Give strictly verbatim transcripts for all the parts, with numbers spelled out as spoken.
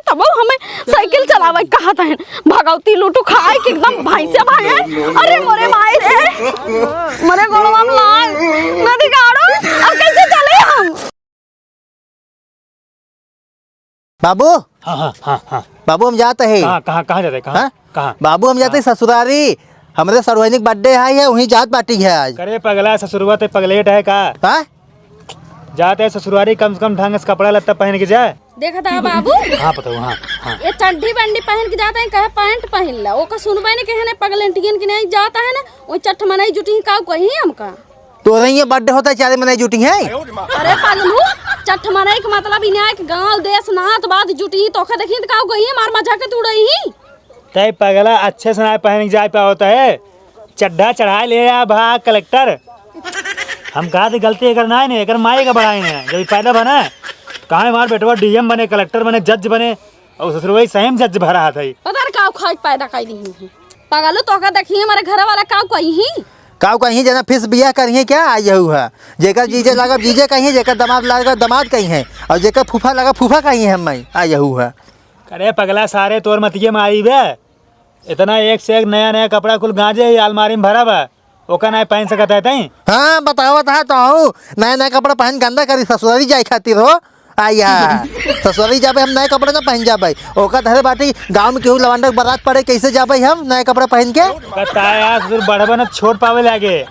तबो हमें साइकिल चलावे कहत हैं। भगवती लूटू खाए कि एकदम भैंसे भाए। अरे मोरे माई रे, मोरे गोड़वा में लाग। नदी गाड़ू, अब कैसे चले हम? बाबू। हाँ, हाँ, हाँ, हाँ। बाबू, हम जात है। कहाँ, कहाँ, कहाँ जात है? कहाँ? हाँ? कहाँ? बाबू, हम जात है हाँ। ससुरारी। हमरे सड़ुआइन के birthday है, है, वहीं जात बाटी है आज। करे पगला, ससुरवा ते पगलेट है का? हाँ? जात है ससुरारी, कम से कम ढंग से कपड़ा लत्ता पहन के जा। देखा था बाबू? हाँ, पता हुआ, हाँ, हाँ। ये चड्ढी बंडी पहन के जात है, कहे पैंट पहन ला। ओका सुनबे नहीं, कहे नहीं, पगलेटियन के नहीं जात है ना, वो चट्ठ मनई जुटी काउ कही हमका। तोरे हियाँ birthday होत है, चारे मनई जुटी हैं। अरे पगलू, चट्ठ मनई के मतलब इन्हें एक गाँव, देश, नात, बात जुटी, तोका देखी त काउ कही, मार मजाक के तू उड़ई ही। तै पगला, अच्छे से ना पहन के जाए पावत है, चड्ढा चढ़ाए ले आ भा कलेक्टर। हम कहा थे गलती एकर ना है, एकर माई का बड़ाई है। जब ई पैदा बना, कहाँ हमार बेटवा D M बने, कलेक्टर बने, जज बने, और ससुर वही सही में जज भरा हाथ है। पता नहीं काउ खाए पैदा कई दी है। पगलू, तोका देखी हमारे घर वाला काउ कही ही। काउ कही जना फिस बियाह करिहे क्या? आई यहू है। जेकर जीजे लागब जीजे कही, जेकर दामाद लागब दामाद कही है, और जेकर फूफा लागब फूफा कही है। मैं आई यहू है। अरे पगला सारे, तोर मतिये में आई बे। इतना एक से एक नया नया कपड़ा कुल गांजे ही अलमारी में भरा बा, ओका नाय पहन सकत है तई? हाँ, बतावत है तो हूँ, नया नया कपड़ा पहन गंदा करी ससुरारी जाए खातिर हो। आया, ससुरारी जाबे हम नए कपड़ा ना पहन जाबे, ओका धरे बाटी गाँव में केहू लवंडा के बारात पड़े, कैसे जाबे हम नए कपड़ा पहन के? बताया ससुर, बढ़बा ना छोट पावे लागे,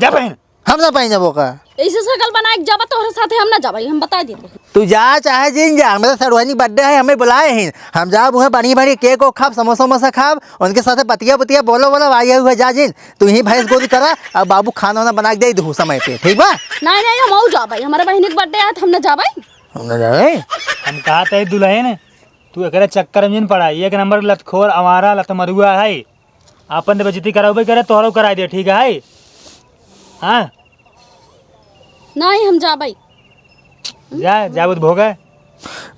जा पहन। हम ना पहन जाबो का? ऐसे शकल बनाए के जाबा तोहरे साथे हम ना जाबा, हम बता देते हैं। तू जा चाहे जिन जा, हमरे सड़ुआनी birthday है, हमें बुलाए हैं। हम जाब उहें बढ़िया बढ़िया cake ओक खाब, समोसा वमोसा खाब, उनके साथे बतिया बतिया बोलो बोलो, आई हुआ जा जिन। तू ही भैंस गोरी करा, अब बाबू खाना वाना बना के दे दू समय पे, ठीक बा? नहीं नहीं, हम आऊ जाबा, हमारे बहिनी के birthday है तो हम ना जाबा। हम ना जाबे। हम कहा थे दुल्हन, तू एकरे चक्कर में जिन पड़ा, एक नंबर लतखोर, आवारा, लतमरुआ है। आपन तो बेइज्जती करावे करे, तोहरो कराई दे, ठीक है? हाँ? नहीं, हम जाबई। जा, जा, वो तो भोग है।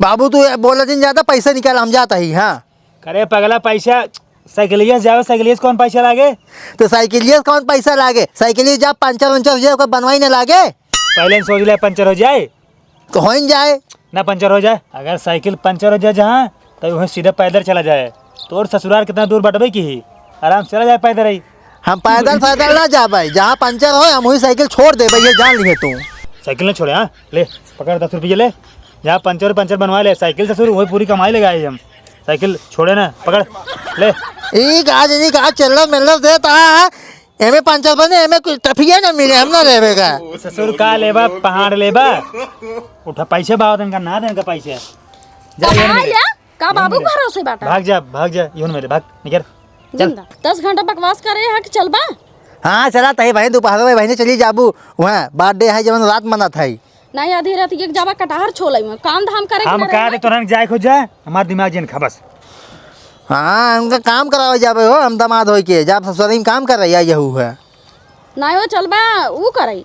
बाबू, तू ये बोला जिन ज्यादा, पैसा निकाल, हम जाता ही, हाँ। करे पगला, पैसा साइकिलिया से जावे, साइकिलिया से कौन पैसा लागे? तो साइकिलिया से कौन पैसा लागे? साइकिलिया जा पंचर उंचर हो जाए, ओकर बनवाई ना लागे। पहले सोच ले, पंचर हो जाए। तो होइन जाए। ना पंचर हो जाए, अगर साइकिल पंचर हो जाए जहाँ, तो वहीं सीधा पैदल चला जाए। तोर ससुराल कितना दूर बटबे की ही, आराम से चला जाए पैदल ही। हम पैदल पैदल ना जाबे, जहाँ पंचर हो हम वही साइकिल छोड़ देबे, ये जान लिए तू। साइकिल ना छोड़े, हाँ, ले पकड़ दस रुपये ले, जहाँ पंचर पंचर बनवा ले, साइकिल ससुर वही पूरी कमाई लेगा ही हम। साइकिल छोड़े ना, पकड़, ले। ई का जी, का चिल्लर मिल्लर देता है, एमे पंचर बने, एमे कुछ टफिया ना मिले, हम ना लेबे का। ससुर का लेबा, पहाड़ लेबा? उठा पैसे बाबा, देन का ना देन का पैसे। जा, ये कहाँ मिले। या? का ये बाबू मिले। भरोसे बाटा? भाग जा, भाग जा, ये मिले, भाग, निकल। चल। जिंदा। दस घंटा बकवास करे है कि चलबा? हाँ, चला तही भाई, दोपहर में बहिनी चली जाबू, वहाँ birthday है, जवन रात मनात है। नहीं, आधी रात के जाबा कटहर छोलई में, काम धाम करे के हम ना कहा रहे। तो तुरंत जाए खोज जाए, हमार दिमाग जिन खा बस। हाँ, उनका काम करावे जाबे हो, हम दामाद होई के, जाब ससुरारी में काम कर रही है, यहू है। नहीं हो, चलबा, ऊ करई।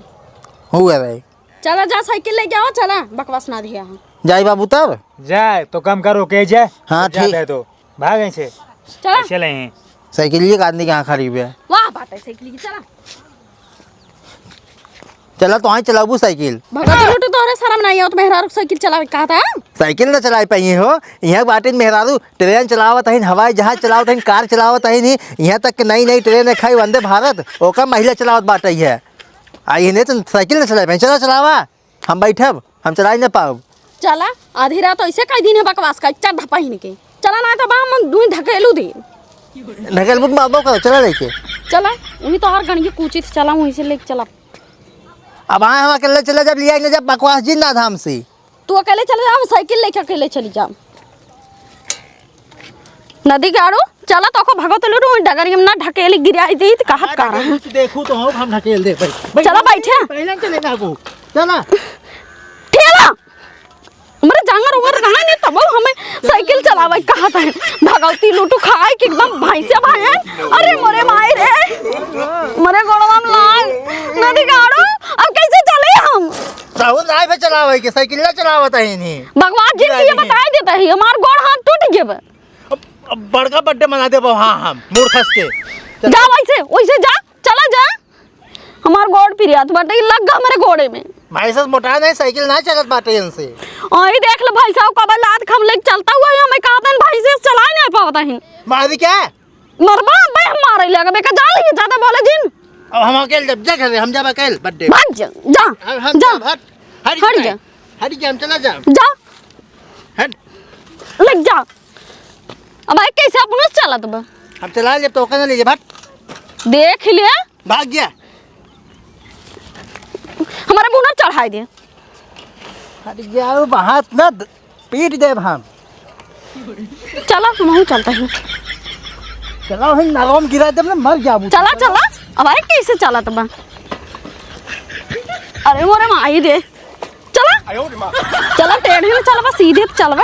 ऊ करई। चला जा, साइकिल लेके आओ, चला, बकवास ना दिया हम। जाई बाबू तब? जाए, तो काम करो, के जाए? हाँ, जाते ठीक। हैं तो, भाग ऐसे। चला। ऐसे ले हैं। साइकिल ये आदमी के यहाँ खड़ी हुई है। वाह, बात है, साइकिल की, चला। चला, तो आई चलाबू साइकिल। भगत लूटू, तोहरे शर्म नहीं आवत, मेहरारू के साइकिल चलावे के कहत है? साइकिल ना चलाए पाई हो, यहाँ बाटे मेहरारू ट्रेन चलावत हइन, हवाई जहाज चलावत हइन, कार चलावत हइन, यहाँ तक कि नई नई ट्रेन है खाई वंदे भारत, ओका महिला चलावत बाटे है। आ इन्हें तो साइकिल ना चलाए पाई, चला चलावा, हम बैठब, हम चलाई ना पाउब। चला, आधी रात ऐसे कई दिन है बकवास का, चड्ढा पहिन के। चला ना तो बा हम दुई ढकेलू दे। ढकेलबू तो बाबो करो, चला लेके। चला, वही तो हर गणिये कूचित, चला वहीं से लेके चला। अब हाँ, हम अकेले चले जब लिया ना जब बकवास जिन ना धाम से। तू अकेले चले जा, हम साइकिल लेके अकेले चली जाम। नदी के आड़ो चला, तो को भगत लूटू, डगरियम ना ढकेली गिराई दी, तो कहत का रहा। तू देखू तो हम, हम ढकेल दे भाई। चला बैठे। पहले चले ना को। चला। ठेला। हमरे जांगर उंगर कहाँ ने तबो हमें साइकिल चलावे कहत है। भगवती लूटू खाए कि एकदम भैंसे भाए। अरे मोरे माई रे। मोरे गोड़वा में लाग। नदी गाड़ो। अब कैसे चले हम? राहुल राय पे चलावे के साइकिल ना चलावत है इन्हीं। भगवान जी के ये बताई देता है, हमार गोड़ हाथ टूट गए। अब, अब बड़का birthday मना देबो, हाँ, हम मूड खस के। चल। जा वैसे, वैसे जा, चला जा। हमार गोड़ पिरियात बाटे, लग गा हमरे गोड़े में। भैंस से मोटा नहीं, साइकिल ना चलत बाटे इनसे। ओही देख ले भाई साहब, कब लात खम लेके चलता हुआ है, हमें कहा था भैंस से चलाए नहीं पावता ही। मारी क्या? मरबा बे, हम मारे लगे बेका, जा ले, ज्यादा बोले जिन। अब हम अकेले जब जा घरे, हम जाब अकेले बर्थडे। भाग जा, जा, हम, हम जा। जाब, हट, हट हट जा। जा, हट जा, हम चला जाब। जा। हट। लग जा। अब भाई कैसे अपने से चलत बा? हम चला लेब तो ओकर ना ले जाब, हट। देख ले। भाग गया। हमारे मुंह ना चढ़ाई दे। अरे यार, वो हाथ ना द-, पीट देब हम। चला, हमहू चलता ही। चला, वही नरवा में गिरा देब ना, मर गया वो। चला, चला। अब अरे कैसे चलत बा? अरे मोरे माई रे। चला। चला, टेढ़े में चलबा, सीधे तो चलबा।